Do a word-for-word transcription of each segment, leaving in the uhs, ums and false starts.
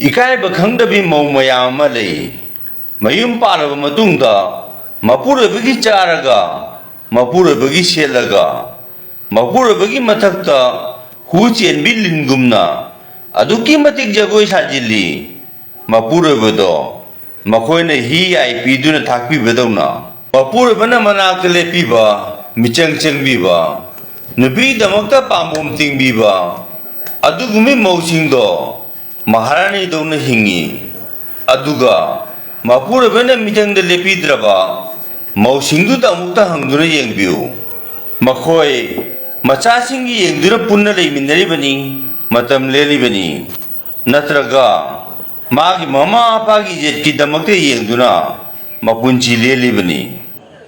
ꯏꯀꯥꯏꯕ ꯈꯪꯗꯕꯤ ꯃꯧ ꯃꯌꯥꯝ ꯑꯃ ꯂꯩ꯫ ꯃꯌꯨꯝ ꯄꯥꯜꯂꯕ ꯃꯇꯨꯡꯗ ꯃꯄꯨꯔꯣꯏꯕꯒꯤ ꯆꯥꯔꯒ, ꯃꯄꯨꯔꯣꯏꯕꯒꯤ ꯁꯦꯠꯂꯒ, ꯃꯄꯨꯔꯣꯏꯕꯒꯤ ꯃꯊꯛꯇ ꯍꯨ ꯆꯦꯟꯕꯤ ꯂꯤꯟꯒꯨꯝꯅ ꯑꯗꯨꯛꯀꯤ ꯃꯇꯤꯛ ꯖꯒꯣꯏ ꯁꯥꯖꯤꯜꯂꯤ꯫ ꯃꯄꯨꯔꯣꯏꯕꯗꯣ ꯃꯈꯣꯏꯅ ꯍꯤ ꯌꯥꯏ ꯄꯤꯗꯨꯅ ꯊꯥꯛꯄꯤꯕꯗꯧꯅ, ꯃꯄꯨꯔꯣꯏꯕꯅ ꯃꯅꯥꯛꯇ ꯂꯦꯞꯄꯤꯕ, ꯃꯤꯆꯪ ꯆꯪꯕꯤꯕ, ꯅꯨꯄꯤꯒꯤꯗꯃꯛꯇ ꯄꯥꯝꯕꯣꯝ ꯇꯤꯡꯕꯤꯕ ꯑꯗꯨꯒꯨꯝꯕ ꯃꯧꯁꯤꯡꯗꯣ ꯃꯍꯥꯔꯥꯅꯤꯗꯧꯅ ꯍꯤꯡꯉꯤ꯫ ꯑꯗꯨꯒ ꯃꯄꯨꯔꯣꯏꯕꯅ ꯃꯤꯆꯪꯗ ꯂꯦꯞꯄꯤꯗ꯭ꯔꯕ ꯃꯧꯁꯤꯡꯗꯨꯗ ꯑꯃꯨꯛꯇ ꯍꯪꯗꯨꯅ ꯌꯦꯡꯕꯤꯌꯨ꯫ ꯃꯈꯣꯏ ꯃꯆꯥꯁꯤꯡꯒꯤ ꯌꯦꯡꯗꯨꯅ ꯄꯨꯟꯅ ꯂꯩꯃꯤꯟꯅꯔꯤꯕꯅꯤ, ꯃꯇꯝ ꯂꯦꯜꯂꯤꯕꯅꯤ꯫ ꯅꯠꯇ꯭ꯔꯒ ꯃꯥꯒꯤ ꯃꯃꯥ ꯃꯄꯥꯒꯤ ꯏꯖꯠꯀꯤꯗꯃꯛꯇ ꯌꯦꯡꯗꯨꯅ ꯃꯄꯨꯟꯁꯤ ꯂꯦꯜꯂꯤꯕꯅꯤ꯫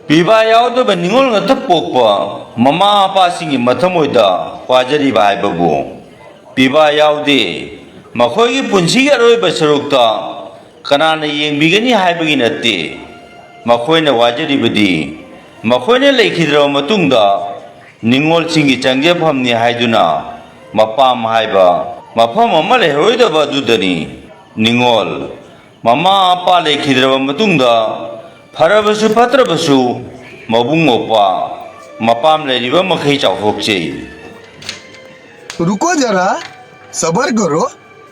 ꯄꯤꯕꯥ ꯌꯥꯎꯗꯕ ꯅꯤꯉꯣꯜ ꯉꯥꯛꯇ ꯄꯣꯛꯄ ꯃꯃꯥ ꯃꯄꯥꯁꯤꯡꯒꯤ ꯃꯊꯃꯣꯏꯗ ꯋꯥꯖꯔꯤꯕ ꯍꯥꯏꯕꯕꯨ ꯄꯤꯕꯥ ꯌꯥꯎꯗꯦ, ꯃꯈꯣꯏꯒꯤ ꯄꯨꯟꯁꯤꯒꯤ ꯑꯔꯣꯏꯕ ꯁꯔꯨꯛꯇ ꯀꯅꯥꯅ ꯌꯦꯡꯕꯤꯒꯅꯤ ꯍꯥꯏꯕꯒꯤ ꯅꯠꯇꯦ꯫ ꯃꯈꯣꯏꯅ ꯋꯥꯖꯔꯤꯕꯗꯤ ꯃꯈꯣꯏꯅ ꯂꯩꯈꯤꯗ꯭ꯔꯕ ꯃꯇꯨꯡꯗ ꯅꯤꯉꯣꯜꯁꯤꯡꯒꯤ ꯆꯪꯖꯐꯝꯅꯤ ꯍꯥꯏꯗꯨꯅ ꯃꯄꯥꯝ ꯍꯥꯏꯕ ꯃꯐꯝ ꯑꯃ ꯂꯩꯍꯧꯔꯣꯏꯗꯕ ꯑꯗꯨꯗꯅꯤ꯫ ꯅꯤꯉꯣꯜ ꯃꯃꯥ ꯃꯄꯥ ꯂꯩꯈꯤꯗ꯭ꯔꯕ ꯃꯇꯨꯡꯗ ꯐꯔꯕꯁꯨ ꯐꯠꯇ꯭ꯔꯕꯁꯨ ꯃꯕꯨꯡ ꯃꯧꯄ꯭ꯋꯥ ꯃꯄꯥꯝ ꯂꯩꯔꯤꯕ ꯃꯈꯩ ꯆꯥꯎꯊꯣꯛꯆꯩ꯫ रुको जरा, सबर करो।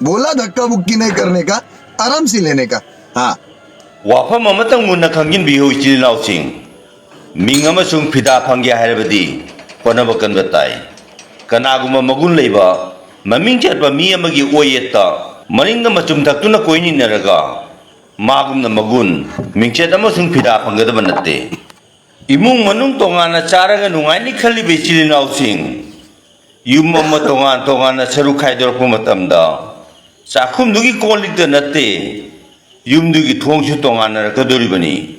बोला धक्का मुक्की नहीं करने का, आराम से लेने का। हाँ। ꯋꯥꯐꯝ ꯑꯃꯇꯪ ꯃꯨꯟꯅ ꯈꯪꯖꯤꯟꯕꯤꯌꯨ ꯏꯆꯤꯜ ꯏꯅꯥꯎꯁꯤꯡ꯫ ꯃꯤꯡ ꯑꯃꯁꯨꯡ ꯐꯤꯗꯥ ꯐꯪꯒꯦ ꯍꯥꯏꯔꯕꯗꯤ ꯍꯣꯠꯅꯕ ꯀꯟꯕ ꯇꯥꯏ꯫ ꯀꯅꯥꯒꯨꯝꯕ ꯃꯒꯨꯟ ꯂꯩꯕ, ꯃꯃꯤꯡ ꯆꯠꯄ ꯃꯤ ꯑꯃꯒꯤ ꯑꯣꯏꯌꯦꯠꯇ ꯃꯅꯤꯡꯗ ꯃꯆꯨꯝ ꯊꯛꯇꯨꯅ ꯀꯣꯏꯅꯤꯟꯅꯔꯒ ꯃꯥꯒꯨꯝꯅ ꯃꯒꯨꯟ, ꯃꯤꯡꯆꯠ ꯑꯃꯁꯨꯡ ꯐꯤꯗꯥ ꯐꯪꯒꯗꯕ ꯅꯠꯇꯦ꯫ ꯏꯃꯨꯡ ꯃꯅꯨꯡ ꯇꯣꯉꯥꯟꯅ ꯆꯥꯔꯒ ꯅꯨꯡꯉꯥꯏꯅꯤ ꯈꯜꯂꯤꯕ ꯏꯆꯤꯜ ꯏꯅꯥꯎꯁꯤꯡ, ꯌꯨꯝ ꯑꯃ ꯇꯣꯉꯥꯟ ꯇꯣꯉꯥꯟꯅ ꯁꯔꯨꯛ ꯈꯥꯏꯗꯣꯔꯛꯄ ꯃꯇꯝꯗ ꯆꯥꯛꯈꯨꯝꯗꯨꯒꯤ ꯀꯣꯜ ꯂꯤꯛꯇ ꯅꯠꯇꯦ, ꯌꯨꯝꯗꯨꯒꯤ ꯊꯣꯡꯁꯨ ꯇꯣꯉꯥꯟꯅꯔꯛꯀꯗꯣꯔꯤꯕꯅꯤ꯫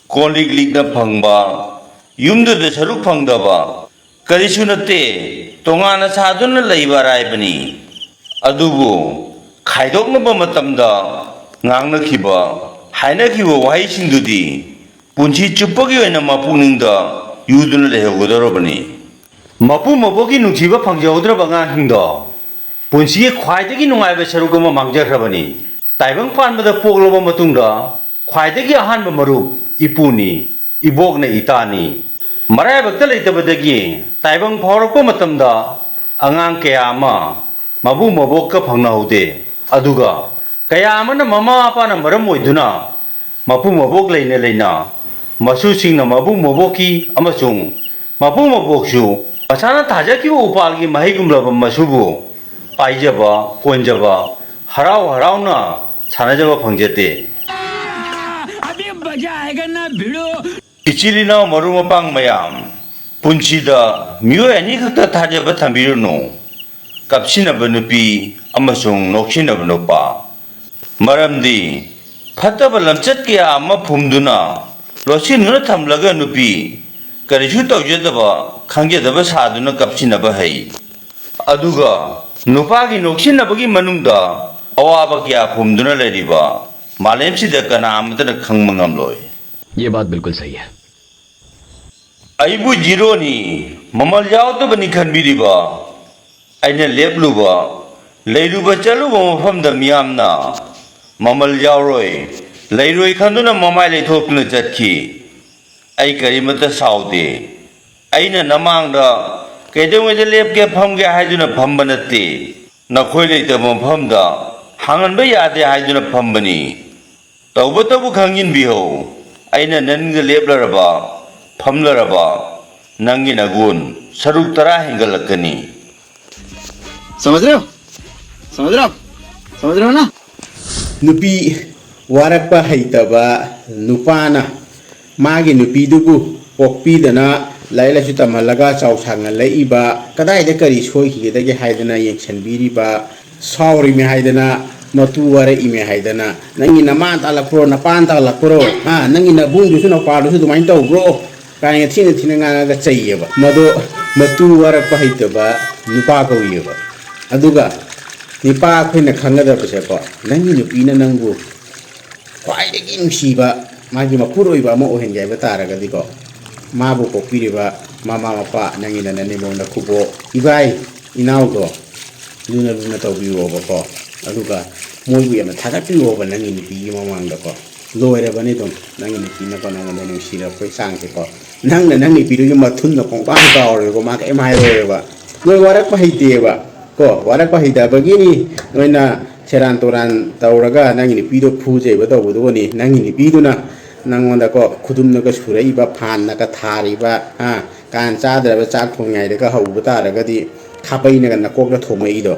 ꯀꯣꯜ ꯂꯤꯛ ꯂꯤꯛꯅ ꯐꯪꯕ, ꯌꯨꯝꯗꯨꯗ ꯁꯔꯨꯛ ꯐꯪꯗꯕ ꯀꯔꯤꯁꯨ ꯅꯠꯇꯦ, ꯇꯣꯉꯥꯟꯅ ꯁꯥꯗꯨꯅ ꯂꯩꯕ ꯑꯔꯥꯏꯕꯅꯤ꯫ ꯑꯗꯨꯕꯨ ꯈꯥꯏꯗꯣꯛꯅꯕ ꯃꯇꯝꯗ ꯉꯥꯡꯅꯈꯤꯕ, ꯍꯥꯏꯅꯈꯤꯕ ꯋꯥꯍꯩꯁꯤꯡꯗꯨꯗꯤ ꯄꯨꯟꯁꯤ ꯆꯨꯞꯄꯒꯤ ꯑꯣꯏꯅ ꯃꯄꯨꯛꯅꯤꯡꯗ ꯌꯨꯗꯨꯅ ꯂꯩꯍꯧꯒꯗꯧꯔꯕꯅꯤ꯫ ꯃꯄꯨ ꯃꯕꯣꯛꯀꯤ ꯅꯨꯡꯁꯤꯕ ꯐꯪꯖꯍꯧꯗ꯭ꯔꯕ ꯑꯉꯥꯡꯁꯤꯡꯗꯣ ꯄꯨꯟꯁꯤꯒꯤ ꯈ꯭ꯋꯥꯏꯗꯒꯤ ꯅꯨꯡꯉꯥꯏꯕ ꯁꯔꯨꯛ ꯑꯃ ꯃꯥꯡꯖꯈ꯭ꯔꯕꯅꯤ꯫ ꯇꯥꯏꯕꯪ ꯄꯥꯟꯕꯗ ꯄꯣꯛꯂꯕ ꯃꯇꯨꯡꯗ ꯈ꯭ꯋꯥꯏꯗꯒꯤ ꯑꯍꯥꯟꯕ ꯃꯔꯨꯞ ꯏꯄꯨꯅꯤ, ꯏꯕꯣꯛꯅ ꯏꯇꯥꯅꯤ꯫ ꯃꯔꯥꯏꯕꯛꯇ ꯂꯩꯇꯕꯗꯒꯤ ꯇꯥꯏꯕꯪ ꯐꯥꯎꯔꯛꯄ ꯃꯇꯝꯗ ꯑꯉꯥꯡ ꯀꯌꯥ ꯑꯃ ꯃꯕꯨ ꯃꯕꯣꯛꯀ ꯐꯪꯅꯍꯧꯗꯦ꯫ ꯑꯗꯨꯒ ꯀꯌꯥ ꯑꯃꯅ ꯃꯃꯥ ꯃꯄꯥꯅ ꯃꯔꯝ ꯑꯣꯏꯗꯨꯅ ꯃꯄꯨ ꯃꯕꯣꯛ ꯂꯩꯅ ꯂꯩꯅ ꯃꯁꯨꯁꯤꯡꯅ ꯃꯕꯨ ꯃꯕꯣꯛꯀꯤ ꯑꯃꯁꯨꯡ ꯃꯄꯨ ꯃꯕꯣꯛꯁꯨ ꯃꯁꯥꯅ ꯊꯥꯖꯈꯤꯕ ꯎꯄꯥꯜꯒꯤ ꯃꯍꯩꯒꯨꯝꯂꯕ ꯃꯁꯨꯕꯨ ꯄꯥꯏꯖꯕ, ꯀꯣꯟꯖꯕ, ꯍꯔꯥꯎ ꯍꯔꯥꯎꯅ ꯁꯥꯟꯅꯖꯕ ꯐꯪꯖꯗꯦ꯫ अभी मजा आएगा ना भिड़ो। ꯏꯆꯤꯜ ꯏꯅꯥꯎ ꯃꯔꯨꯞ ꯃꯄꯥꯡ ꯃꯌꯥꯝ, ꯄꯨꯟꯁꯤꯗ ꯃꯤꯑꯣꯏ ꯑꯅꯤꯈꯛꯇ ꯊꯥꯖꯕ ꯊꯝꯕꯤꯔꯨꯅꯨ, ꯀꯞꯁꯤꯟꯅꯕ ꯅꯨꯄꯤ ꯑꯃꯁꯨꯡ ꯅꯣꯛꯁꯤꯟꯅꯕ ꯅꯨꯄꯥ꯫ ꯃꯔꯝꯗꯤ ꯐꯠꯇꯕ ꯂꯝꯆꯠ ꯀꯌꯥ ꯑꯃ ꯐꯨꯝꯗꯨꯅ ꯂꯣꯠꯁꯤꯟꯗꯨꯅ ꯊꯝꯂꯒ ꯅꯨꯄꯤ ꯀꯔꯤꯁꯨ ꯇꯧꯖꯗꯕ, ꯈꯪꯖꯗꯕ ꯁꯥꯗꯨꯅ ꯀꯞꯁꯤꯟꯅꯕ ꯍꯩ꯫ ꯑꯗꯨꯒ ꯅꯨꯄꯥꯒꯤ ꯅꯣꯛꯁꯤꯟꯅꯕꯒꯤ ꯃꯅꯨꯡꯗ ꯑꯋꯥꯕ ꯀꯌꯥ ꯐꯨꯝꯗꯨꯅ ꯂꯩꯔꯤꯕ ꯃꯥꯂꯦꯝꯁꯤꯗ ꯀꯅꯥ ꯑꯃꯠꯇꯅ ꯈꯪꯕ ꯉꯝꯂꯣꯏ꯫ ये बात बिल्कुल सही है। ꯑꯩꯕꯨ ꯖꯤꯔꯣꯅꯤ, ꯃꯃꯜ ꯌꯥꯎꯗꯕꯅꯤ ꯈꯟꯕꯤꯔꯤꯕ, ꯑꯩꯅ ꯂꯦꯞꯂꯨꯕ, ꯂꯩꯔꯨꯕ ꯆꯠꯂꯨꯕ ꯃꯐꯝꯗ ꯃꯤꯌꯥꯝꯅ ꯃꯃꯜ ꯌꯥꯎꯔꯣꯏ, ꯂꯩꯔꯣꯏ ꯈꯟꯗꯨꯅ ꯃꯃꯥꯏ ꯂꯩꯊꯣꯛꯇꯨꯅ ꯆꯠꯈꯤ꯫ ꯑꯩ ꯀꯔꯤꯃꯠꯇ ꯁꯥꯎꯗꯦ꯫ ꯑꯩꯅ ꯅꯃꯥꯡꯗ ꯀꯩꯗꯧꯉꯩꯗ ꯂꯦꯞꯀꯦ ꯐꯝꯒꯦ ꯍꯥꯏꯗꯨꯅ ꯐꯝꯕ ꯅꯠꯇꯦ꯫ ꯅꯈꯣꯏ ꯂꯩꯇꯕ ꯃꯐꯝꯗ ꯍꯥꯡꯍꯟꯕ ꯌꯥꯗꯦ ꯍꯥꯏꯗꯨꯅ ꯐꯝꯕꯅꯤ꯫ ꯇꯧꯕꯇꯕꯨ ꯈꯪꯖꯤꯟꯕꯤꯍꯧ, ꯑꯩꯅ ꯅꯪꯒ ꯂꯦꯞꯂꯔꯕ, ꯐꯝꯂꯔꯕ, ꯅꯪꯒꯤ ꯅꯒꯨꯟ ꯁꯔꯨꯛ ꯇꯔꯥ ꯍꯦꯟꯒꯠꯂꯛꯀꯅꯤ꯫ समझ रहे हो? समझ रहे हो? समझ रहे हो ना? ꯅꯨꯄꯤ ꯋꯥꯔꯛꯄ ꯍꯩꯇꯕ ꯅꯨꯄꯥꯅ ꯃꯥꯒꯤ ꯅꯨꯄꯤꯗꯨꯕꯨ ꯄꯣꯛꯄꯤꯗꯅ ꯂꯥꯏꯔꯤꯛ ꯂꯥꯏꯁꯨ ꯇꯝꯍꯜꯂꯒ ꯆꯥꯎ ꯁꯥꯡꯍꯜꯂꯛꯏꯕ, ꯀꯗꯥꯏꯗ ꯀꯔꯤ ꯁꯣꯏꯈꯤꯒꯗꯒꯦ ꯍꯥꯏꯗꯅ ꯌꯦꯡꯁꯤꯟꯕꯤꯔꯤꯕ, ꯁꯥꯎꯔꯤꯃꯦ ꯍꯥꯏꯗꯅ, ꯃꯇꯨ ꯋꯥꯔꯛꯏꯃꯦ ꯍꯥꯏꯗꯅ, "ꯅꯪꯒꯤ ꯅꯃꯥ ꯇꯥꯜꯂꯛꯄ꯭ꯔꯣ, ꯅꯄꯥ ꯇꯥꯜꯂꯛꯄ꯭ꯔꯣ? ꯍꯥ, ꯅꯪꯒꯤ ꯅꯕꯨꯡꯗꯨꯁꯨ ꯅꯧꯄꯥꯗꯨꯁꯨ ꯑꯗꯨꯃꯥꯏꯅ ꯇꯧꯕ꯭ꯔꯣ?" ꯀꯥꯏꯅ ꯊꯤꯅ ꯊꯤꯅ ꯉꯥꯡꯉꯒ ꯆꯩꯌꯦꯕ꯫ ꯃꯗꯣ ꯃꯇꯨ ꯋꯥꯔꯛꯄ ꯍꯩꯇꯕ ꯅꯨꯄꯥ ꯀꯧꯏꯌꯦꯕ꯫ ꯑꯗꯨꯒ ꯅꯨꯄꯥ ꯑꯩꯈꯣꯏꯅ ꯈꯪꯒꯗꯕꯁꯦꯀꯣ, ꯅꯪꯒꯤ ꯅꯨꯄꯤꯅ ꯅꯪꯕꯨ ꯈ꯭ꯋꯥꯏꯗꯒꯤ ꯅꯨꯡꯁꯤꯕ, ꯃꯥꯒꯤ ꯃꯄꯨꯔꯣꯏꯕ ꯑꯃ ꯑꯣꯏꯍꯟꯒꯦ ꯍꯥꯏꯕ ꯇꯥꯔꯒꯗꯤꯀꯣ, ꯃꯥꯕꯨ ꯄꯣꯛꯄꯤꯔꯤꯕ ꯃꯃꯥ ꯃꯄꯥ, ꯅꯪꯒꯤ ꯅꯅꯦꯝꯕꯣꯛ ꯅꯀꯨꯕꯣꯛ, ꯏꯕꯥꯏ ꯏꯅꯥꯎꯗꯣ, ꯂꯨꯅ ꯂꯨꯅ ꯇꯧꯕꯤꯌꯣꯕꯀꯣ꯫ ꯑꯗꯨꯒ ꯃꯣꯏꯕꯨ ꯌꯥꯝꯅ ꯊꯥꯒꯠꯄꯤꯌꯣꯕ ꯅꯪꯒꯤ ꯅꯨꯄꯤꯒꯤ ꯃꯃꯥꯡꯗꯀꯣ꯫ ꯂꯣꯏꯔꯕꯅꯤ ꯑꯗꯨꯝ, ꯅꯪꯒꯤ ꯅꯨꯄꯤꯅꯀꯣ ꯅꯪꯉꯣꯟꯗ ꯅꯨꯡꯁꯤꯔꯛꯄꯒꯤ ꯆꯥꯡꯁꯦꯀꯣ꯫ ꯅꯪꯅ ꯅꯪ ꯅꯨꯄꯤꯗꯨꯒꯤ ꯃꯊꯨꯟꯗ ꯈꯣꯡꯄꯥꯛ ꯀꯥꯎꯔꯣꯏꯕ, ꯃꯥ ꯀꯔꯤꯝ ꯍꯥꯏꯔꯣꯏꯕ꯫ ꯅꯣꯏ ꯋꯥꯔꯛꯄ ꯍꯩꯇꯦꯕ ꯀꯣ, ꯋꯥꯔꯛꯄ ꯍꯩꯇꯕꯒꯤꯅꯤ ꯅꯣꯏꯅ ꯁꯦꯔꯥꯟ ꯇꯨꯔꯥꯟ ꯇꯧꯔꯒ ꯅꯪꯒꯤ ꯅꯨꯄꯤꯗꯣ ꯐꯨꯖꯩꯕ ꯇꯧꯕꯗꯨꯕꯨꯅꯤ꯫ ꯅꯪꯒꯤ ꯅꯨꯄꯤꯗꯨꯅ ꯅꯪꯉꯣꯟꯗꯀꯣ ꯈꯨꯗꯨꯝꯅꯒ ꯁꯨꯔꯛꯏꯕ, ꯐꯥꯟꯅꯒ ꯊꯥꯔꯤꯕ, ꯍꯥ, ꯀꯥꯟ ꯆꯥꯗ꯭ꯔꯕ ꯆꯥꯛ ꯊꯣꯡꯉꯤꯉꯩꯗꯒ ꯍꯧꯕ ꯇꯥꯔꯒꯗꯤ ꯈꯥꯕꯩꯅꯒ ꯅꯀꯣꯛꯇ ꯊꯣꯝꯃꯛꯏꯗꯣ꯫